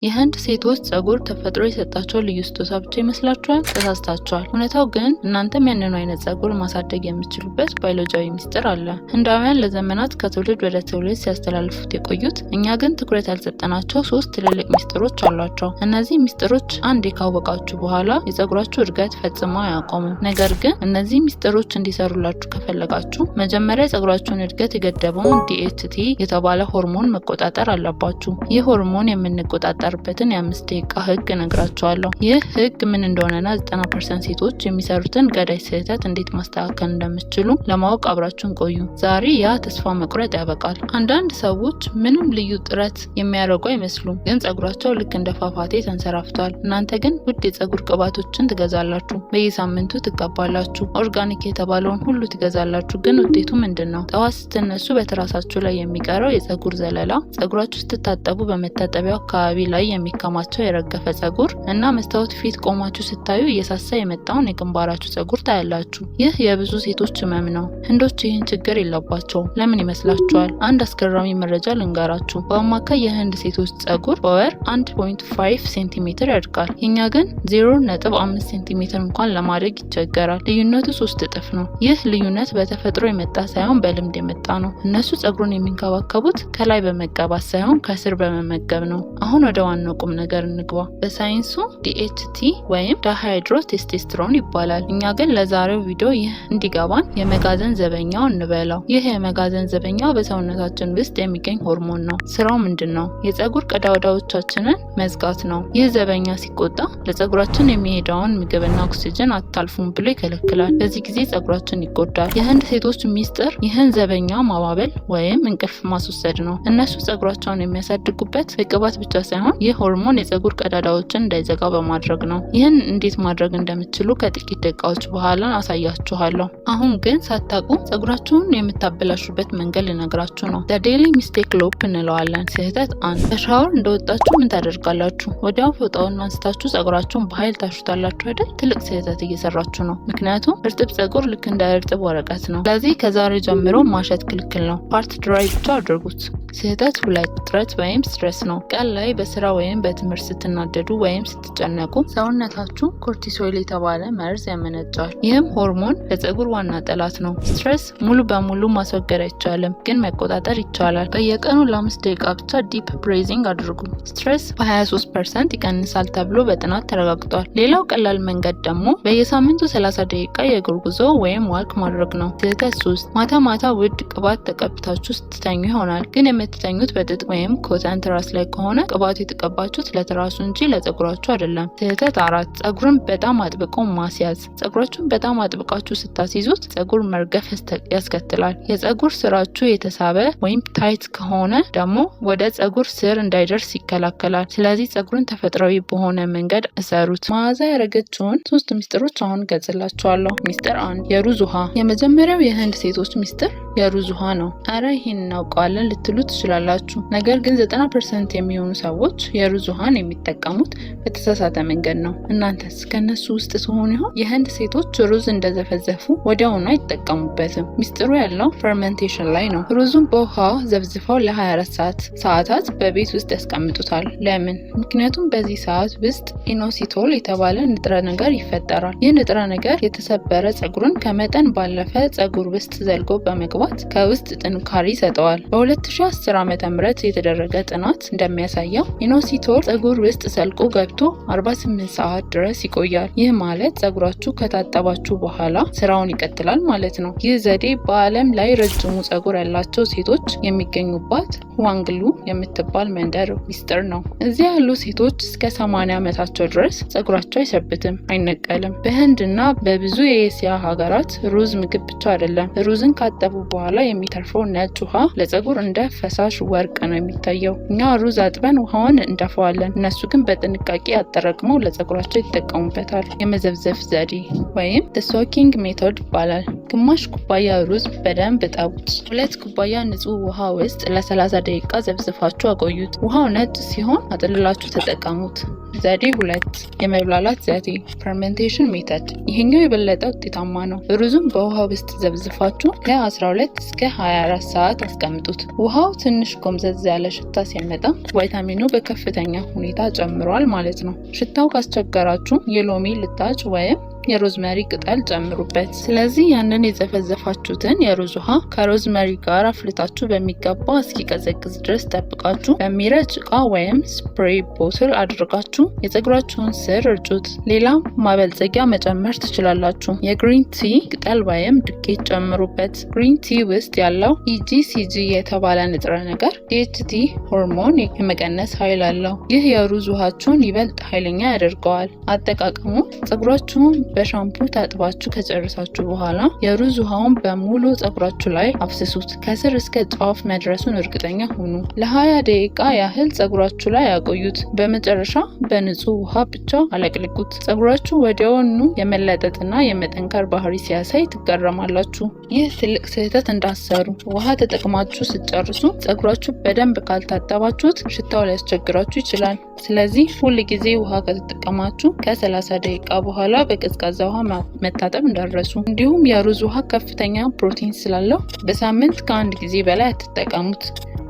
የህንድ ሴቶች ጸጉር ተፈጥሮ የሰጣቸው ልዩ ስጦታ ብቻ ይመስላችኋል? ተሳስታችኋል። እውነታው ግን እናንተም ያንኑ አይነት ጸጉር ማሳደግ የምትችሉበት ባዮሎጂያዊ ሚስጥር አለ። ህንዳውያን ለዘመናት ከትውልድ ወደ ትውልድ ሲያስተላልፉት የቆዩት፣ እኛ ግን ትኩረት ያልሰጠናቸው ሶስት ትልልቅ ሚስጥሮች አሏቸው። እነዚህ ሚስጥሮች አንዴ ካወቃችሁ በኋላ የጸጉራችሁ እድገት ፈጽሞ አያቆምም። ነገር ግን እነዚህ ሚስጥሮች እንዲሰሩላችሁ ከፈለጋችሁ መጀመሪያ የጸጉራችሁን እድገት የገደበውን DHT የተባለ ሆርሞን መቆጣጠር አለባችሁ። ይህ ሆርሞን የምንቆጣጠርበትን የ5 ደቂቃ ህግ እነግራችኋለሁ። ይህ ህግ ምን እንደሆነና 90% ሴቶች የሚሰሩትን ገዳይ ስህተት እንዴት ማስተካከል እንደምትችሉ ለማወቅ አብራችሁን ቆዩ። ዛሬ ያ ተስፋ መቁረጥ ያበቃል። አንዳንድ ሰዎች ምንም ልዩ ጥረት የሚያደርጉ አይመስሉም፣ ግን ጸጉራቸው ልክ እንደ ፏፏቴ ተንሰራፍቷል። እናንተ ግን ውድ የጸጉር ቅባቶችን ትገዛላችሁ፣ በየሳምንቱ ትቀባላችሁ፣ organic የተባለውን ሁሉ ትገዛላችሁ። ግን ውጤቱ ምንድን ነው? ጠዋት ስትነሱ በትራሳችሁ ላይ የሚቀረው የጸጉር ዘለላ፣ ጸጉራችሁ ስትታጠቡ በመታጠቢያው አካባቢ ላይ የሚከማቸው የረገፈ ጸጉር እና መስታወት ፊት ቆማችሁ ስታዩ እየሳሳ የመጣውን የግንባራችሁ ጸጉር ታያላችሁ። ይህ የብዙ ሴቶች ህመም ነው። ህንዶች ይህን ችግር የለባቸውም። ለምን ይመስላችኋል? አንድ አስገራሚ መረጃ ልንገራችሁ። በአማካይ የህንድ ሴቶች ጸጉር በወር 1.5 ሴንቲሜትር ያድጋል። የኛ ግን 0.5 ሴንቲሜትር እንኳን ለማደግ ይቸገራል። ልዩነቱ 3 እጥፍ ነው። ይህ ልዩነት በተፈጥሮ የመጣ ሳይሆን በልምድ የመጣ ነው። እነሱ ጸጉሩን የሚንከባከቡት ከላይ በመቀባት ሳይሆን ከስር በመመገብ ነው። አሁን ወደ ዋናው ቁም ነገር እንግባ። በሳይንሱ DHT ወይም dihydrotestosterone ይባላል። እኛ ግን ለዛሬው ቪዲዮ ይህ እንዲገባን የመጋዘን ዘበኛው እንበለው። ይህ የመጋዘን ዘበኛው በሰውነታችን ውስጥ የሚገኝ ሆርሞን ነው። ስራው ምንድን ነው? የጸጉር ቀዳዳዎቻችንን መዝጋት ነው። ይህ ዘበኛ ሲቆጣ ለጸጉራችን የሚሄደውን ምግብና ኦክሲጅን አታልፉም ብሎ ይከለክላል። በዚህ ጊዜ ጸጉራችን ይጎዳል። የህንድ ሴቶች ሚስጥር ይህን ዘበኛ ማባበል ወይም እንቅልፍ ማስወሰድ ነው። እነሱ ጸጉራቸውን የሚያሳድጉበት በቅባት ብቻ ሳይሆን ይህ ሆርሞን የጸጉር ቀዳዳዎችን እንዳይዘጋ በማድረግ ነው። ይህን እንዴት ማድረግ እንደምትችሉ ከጥቂት ደቂቃዎች በኋላ አሳያችኋለሁ። አሁን ግን ሳታውቁ ጸጉራችሁን የምታበላሹበት መንገድ ልነግራችሁ ነው። Daily mistake loop እንለዋለን። ስህተት 1፦ ከሻወር እንደወጣችሁ ምን ታደርጋላችሁ? ወዲያው ፎጣውን አንስታችሁ ጸጉራችሁን በኃይል ታሹታላችሁ አይደል? ትልቅ ስህተት እየሰራችሁ ነው። ምክንያቱም እርጥብ ጸጉር ልክ እንደ እርጥብ ወረቀት ነው። ስለዚህ ከዛሬ ጀምሮ ማሸት ክልክል ነው። Part dry ብቻ አድርጉት። ስህተት 2፦ ውጥረት ወይም stress ነው። ቀን ላይ በስራ ወይም በትምህርት ስትናደዱ ወይም ስትጨነቁ ሰውነታችሁ cortisol የተባለ መርዝ ያመነጫል። ይህም ሆርሞን ለጸጉር ዋና ጠላት ነው። Stress ሙሉ በሙሉ ማስወገድ አይቻልም፣ ግን መቆጣጠር ይቻላል። በየቀኑ ለ5 ደቂቃ ብቻ deep breathing አድርጉ። Stress በ23% ይቀንሳል ተብሎ በጥናት ተረጋግጧል። ሌላው ቀላል መንገድ ደግሞ በየሳምንቱ 30 ደቂቃ የእግር ጉዞ ወይም walk ማድረግ ነው። ስህተት 3፦ ማታ ማታ ውድ ቅባት ተቀብታችሁ ስትተኙ ይሆናል፣ ግን የምትተኙት በጥጥ ወይም cotton ትራስ ላይ ከሆነ ቅባቱ የተቀባችሁት ለትራሱ እንጂ ለጸጉራችሁ አይደለም። ስህተት 4፦ ጸጉርን በጣም አጥብቆ ማስያዝ። ጸጉራችሁን በጣም አጥብቃችሁ ስታስይዙት ጸጉር መርገፍ ያስከትላል። የጸጉር ስራችሁ የተሳበ ወይም tight ከሆነ ደግሞ ወደ ጸጉር ስር እንዳይደርስ ይከላከላል። ስለዚህ ጸጉርን ተፈጥሯዊ በሆነ መንገድ እሰሩት። መዓዛ ያደረገችውን ሶስት ሚስጥሮች አሁን ገልጽላችኋለሁ። ሚስጥር 1፦ የሩዝ ውሃ። የመጀመሪያው የህንድ ሴቶች ሚስጥር የሩዝ ውሃ ነው። አረ ይህን እናውቀዋለን ልትሉ ትችላላችሁ። ነገር ግን 90% የሚሆኑ ሰዎች የሩዝ ውሃን የሚጠቀሙት በተሳሳተ መንገድ ነው። እናንተስ ከእነሱ ውስጥ ትሆኑ ይሆን? የህንድ ሴቶች ሩዝ እንደዘፈዘፉ ወዲያውኑ አይጠቀሙበትም። ሚስጥሩ ያለው fermentation ላይ ነው። ሩዙን በውሃ ዘፍዝፈው ለ24 ሰዓታት በቤት ውስጥ ያስቀምጡታል። ለምን? ምክንያቱም በዚህ ሰዓት ውስጥ inositol የተባለ ንጥረ ነገር ይፈጠራል። ይህ ንጥረ ነገር የተሰበረ ጸጉርን ከመጠን ባለፈ ጸጉር ውስጥ ዘልቆ በመግባት ከውስጥ ጥንካሬ ይሰጠዋል። በ2010 ዓ.ም የተደረገ ጥናት እንደሚያሳየው inositol ጸጉር ውስጥ ዘልቆ ገብቶ 48 ሰዓት ድረስ ይቆያል። ይህ ማለት ጸጉራችሁ ከታጠባችሁ በኋላ ስራውን ይቀጥላል ማለት ነው። ይህ ዘዴ በዓለም ላይ ረጅሙ ጸጉር ያላቸው ሴቶች የሚገኙባት ሁዋንግሉ የምትባል መንደር ሚስጥር ነው። እዚያ ያሉ ሴቶች እስከ 80 ዓመታቸው ድረስ ጸጉራቸው አይሸብትም፣ አይነቀልም። በህንድ እና በብዙ የኤስያ ሀገራት ሩዝ ምግብ ብቻ አይደለም። ሩዝን ካጠቡ በኋላ የሚተርፈው ነጭ ውሃ ለጸጉር እንደ ፈሳሽ ወርቅ ነው የሚታየው። እኛ ሩዝ አጥበን ውሃውን እንደፋዋለን፣ እነሱ ግን በጥንቃቄ አጠራቅመው ለጸጉራቸው ይጠቀሙበታል። የመዘፍዘፍ ዘዴ ወይም soaking method ይባላል። ግማሽ ኩባያ ሩዝ በደንብ እጠቡት። 2 ኩባያ ንጹህ ውሃ ውስጥ ለ30 ደቂቃ ዘፍዝፋችሁ አቆዩት። ውሃው ነጭ ሲሆን አጥልላችሁ ተጠቀሙት። ዘዴ 2፣ የመብላላት ዘዴ፣ fermentation method። ይሄኛው የበለጠ ውጤታማ ነው። ሩዙን በውሃ ውስጥ ዘፍዝፋችሁ ከ12 እስከ 24 ሰዓት አስቀምጡት። ውሃው ትንሽ ጎምዘዝ ያለ ሽታ ሲያመጣ ቫይታሚኑ በከፍተኛ ሁኔታ ጨምሯል ማለት ነው። ሽታው ካስቸገራችሁ የሎሚ ልጣጭ ወይም የ rosemary ቅጠል ጨምሩበት። ስለዚህ ያንን የዘፈዘፋችሁትን የሩዝ ውሃ ከ rosemary ጋር አፍልታችሁ በሚገባ እስኪቀዘቅዝ ድረስ ጠብቃችሁ በሚረጭ እቃ ወይም spray bottle አድርጋችሁ የፀጉራችሁን ስር እርጩት። ሌላ ማበልጸጊያ መጨመር ትችላላችሁ። የ green tea ቅጠል ወይም ዱቄት ጨምሩበት። Green tea ውስጥ ያለው EGCG የተባለ ንጥረ ነገር DHT ሆርሞን የመቀነስ ኃይል አለው። ይህ የሩዝ ውሃችሁን ይበልጥ ኃይለኛ ያደርገዋል። አጠቃቀሙ፣ ፀጉራችሁን በሻምፑ ታጥባችሁ ከጨረሳችሁ በኋላ የሩዝ ውሃውን በሙሉ ፀጉራችሁ ላይ አፍስሱት። ከስር እስከ ጫፍ መድረሱን እርግጠኛ ሁኑ። ለ20 ደቂቃ ያህል ፀጉራችሁ ላይ ያቆዩት። በመጨረሻ በንጹህ ውሃ ብቻ አለቅልቁት። ፀጉራችሁ ወዲያውኑ የመለጠጥና የመጠንከር ባህሪ ሲያሳይ ትገረማላችሁ። ይህ ትልቅ ስህተት እንዳትሰሩ። ውሃ ተጠቅማችሁ ስትጨርሱ ፀጉራችሁ በደንብ ካልታጠባችሁት ሽታው ሊያስቸግራችሁ ይችላል። ስለዚህ ሁል ጊዜ ውሃ ከተጠቀማችሁ ከ30 ደቂቃ በኋላ በቀዝቃዛ ውሃ መታጠብ እንዳትረሱ። እንዲሁም የሩዝ ውሃ ከፍተኛ ፕሮቲን ስላለው በሳምንት ከአንድ ጊዜ በላይ አትጠቀሙት።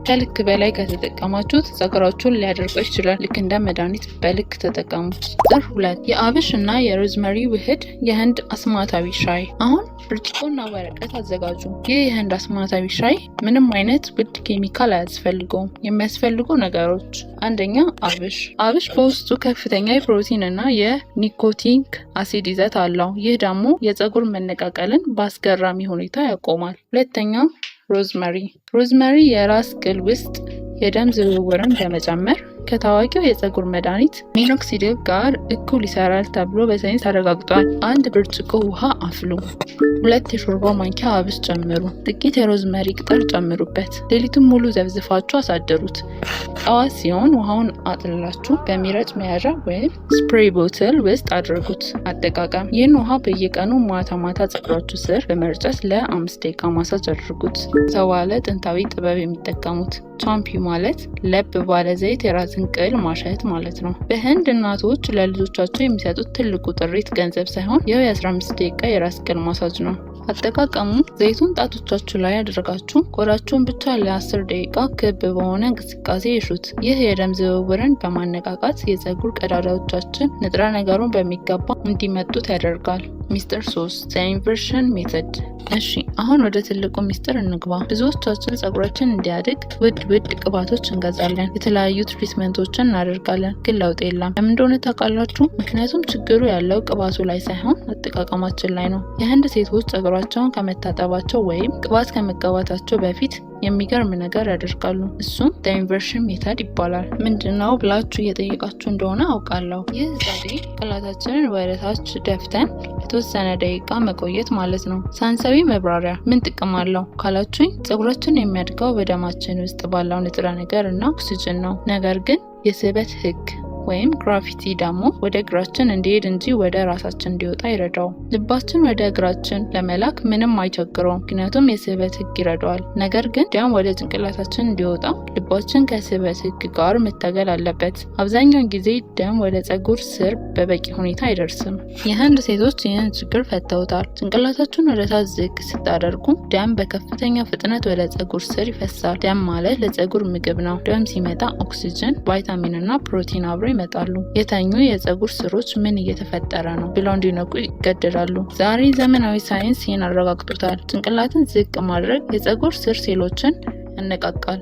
ከልክ በላይ ከተጠቀማችሁት ፀጉራችሁን ሊያደርቀው ይችላል። ልክ እንደ መድኃኒት በልክ ተጠቀሙት። ቁጥር 2፣ የአብሽ እና የ rosemary ውህድ፣ የህንድ አስማታዊ ሻይ። አሁን ብርጭቆና ወረቀት አዘጋጁ። ይህ የህንድ አስማታዊ ሻይ ምንም አይነት ውድ ኬሚካል አያስፈልገውም። የሚያስፈልጉ ነገሮች፣ አንደኛ አብሽ። አብሽ በውስጡ ከፍተኛ የፕሮቲን እና የ nicotinic acid ይዘት አለው። ይህ ደግሞ የፀጉር መነቃቀልን በአስገራሚ ሁኔታ ያቆማል። ሁለተኛ rosemary። Rosemary የራስ ቅል ውስጥ የደም ዝውውርን በመጨመር ከታዋቂው የፀጉር መድኃኒት minoxidil ጋር እኩል ይሰራል ተብሎ በሳይንስ ተረጋግጧል። አንድ ብርጭቆ ውሃ አፍሉ። 2 የሾርባ ማንኪያ አብሽ ጨምሩ። ጥቂት የ rosemary ቅጠል ጨምሩበት። ሌሊቱን ሙሉ ዘፍዝፋችሁ አሳድሩት። ጠዋት ሲሆን ውሃውን አጥልላችሁ በሚረጭ መያዣ ወይም spray bottle ውስጥ አድርጉት። አጠቃቀም፣ ይህን ውሃ በየቀኑ ማታ ማታ ፀጉራችሁ ስር በመርጨት ለ5 ደቂቃ ማሳጅ አድርጉት። የተባለ ጥንታዊ ጥበብ የሚጠቀሙት ቻምፒ ማለት ለብ ባለ ዘይት የራስን ቅል ማሸት ማለት ነው። በህንድ እናቶች ለልጆቻቸው የሚሰጡት ትልቁ ጥሪት ገንዘብ ሳይሆን ይኸው የ15 ደቂቃ የራስ ቅል ማሳጅ ነው። አጠቃቀሙ፣ ዘይቱን ጣቶቻችሁ ላይ አድርጋችሁ ቆዳችሁን ብቻ ለ10 ደቂቃ ክብ በሆነ እንቅስቃሴ ይሹት። ይህ የደም ዝውውርን በማነቃቃት የፀጉር ቀዳዳዎቻችን ንጥረ ነገሩን በሚገባ እንዲመጡት ያደርጋል። ሚስጥር 3፣ inversion method። እሺ፣ አሁን ወደ ትልቁ ሚስጥር እንግባ። ብዙዎቻችን ፀጉራችን እንዲያድግ ውድ ውድ ቅባቶች እንገዛለን፣ የተለያዩ treatment ኦችን እናደርጋለን፣ ግን ለውጥ የለም። ለምን እንደሆነ ታውቃላችሁ? ምክንያቱም ችግሩ ያለው ቅባቱ ላይ ሳይሆን አጠቃቀማችን ላይ ነው። የህንድ ሴቶች ፀጉራቸውን ከመታጠባቸው ወይም ቅባት ከመቀባታቸው በፊት የሚገርም ነገር ያደርጋሉ። እሱም inversion method ይባላል። ምንድነው ብላችሁ እየጠየቃችሁ እንደሆነ አውቃለሁ። ይህ ዘዴ ጭንቅላታችንን ወደ ታች ደፍተን ለተወሰነ ደቂቃ መቆየት ማለት ነው። ሳይንሳዊ መብራሪያ፣ ምን ጥቅም አለው ካላችሁኝ፣ ፀጉራችን የሚያድገው በደማችን ውስጥ ባለው ንጥረ ነገር እና ኦክሲጅን ነው። ነገር ግን የስበት ህግ ወይም gravity ደግሞ ወደ እግራችን እንዲሄድ እንጂ ወደ ራሳችን እንዲወጣ አይረዳውም። ልባችን ወደ እግራችን ለመላክ ምንም አይቸግረውም፣ ምክንያቱም የስበት ህግ ይረዳዋል። ነገር ግን ደም ወደ ጭንቅላታችን እንዲወጣ ልባችን ከስበት ህግ ጋር መታገል አለበት። አብዛኛውን ጊዜ ደም ወደ ፀጉር ስር በበቂ ሁኔታ አይደርስም። የህንድ ሴቶች ይህን ችግር ፈተውታል። ጭንቅላታችሁን ወደ ታች ዝቅ ስታደርጉ ደም በከፍተኛ ፍጥነት ወደ ፀጉር ስር ይፈሳል። ደም ማለት ለፀጉር ምግብ ነው። ደም ሲመጣ ኦክሲጅን፣ ቫይታሚን እና ፕሮቲን አብረው ይመጣሉ። የተኙ የፀጉር ስሮች ምን እየተፈጠረ ነው ብለው እንዲነቁ ይገደዳሉ። ዛሬ ዘመናዊ ሳይንስ ይህን አረጋግጦታል። ጭንቅላትን ዝቅ ማድረግ የፀጉር ስር ሴሎችን ያነቃቃል።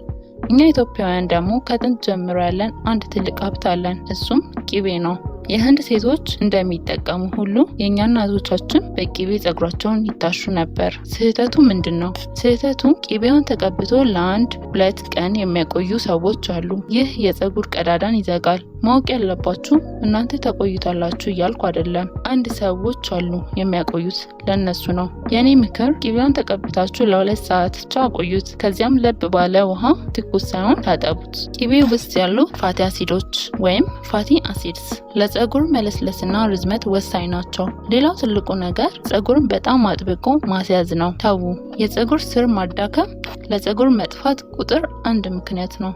እኛ ኢትዮጵያውያን ደግሞ ከጥንት ጀምሮ ያለን አንድ ትልቅ ሀብት አለን። እሱም ቂቤ ነው። የህንድ ሴቶች እንደሚጠቀሙ ሁሉ የእኛ እናቶቻችን በቂቤ ጸጉራቸውን ይታሹ ነበር። ስህተቱ ምንድን ነው? ስህተቱ ቂቤውን ተቀብቶ ለአንድ ሁለት ቀን የሚያቆዩ ሰዎች አሉ። ይህ የጸጉር ቀዳዳን ይዘጋል። ማወቅ ያለባችሁ፣ እናንተ ታቆዩታላችሁ እያልኩ አይደለም። አንድ ሰዎች አሉ የሚያቆዩት፣ ለእነሱ ነው። የእኔ ምክር ቂቤውን ተቀብታችሁ ለ2 ሰዓት ብቻ አቆዩት። ከዚያም ለብ ባለ ውሃ፣ ትኩስ ሳይሆን፣ ታጠቡት። ቂቤ ውስጥ ያሉ fatty አሲዶች ወይም fatty acids ለጸጉር ለፀጉር መለስለስና ርዝመት ወሳኝ ናቸው። ሌላው ትልቁ ነገር ፀጉርን በጣም አጥብቆ ማስያዝ ነው። ተዉ። የፀጉር ስር ማዳከም ለፀጉር መጥፋት ቁጥር አንድ ምክንያት ነው።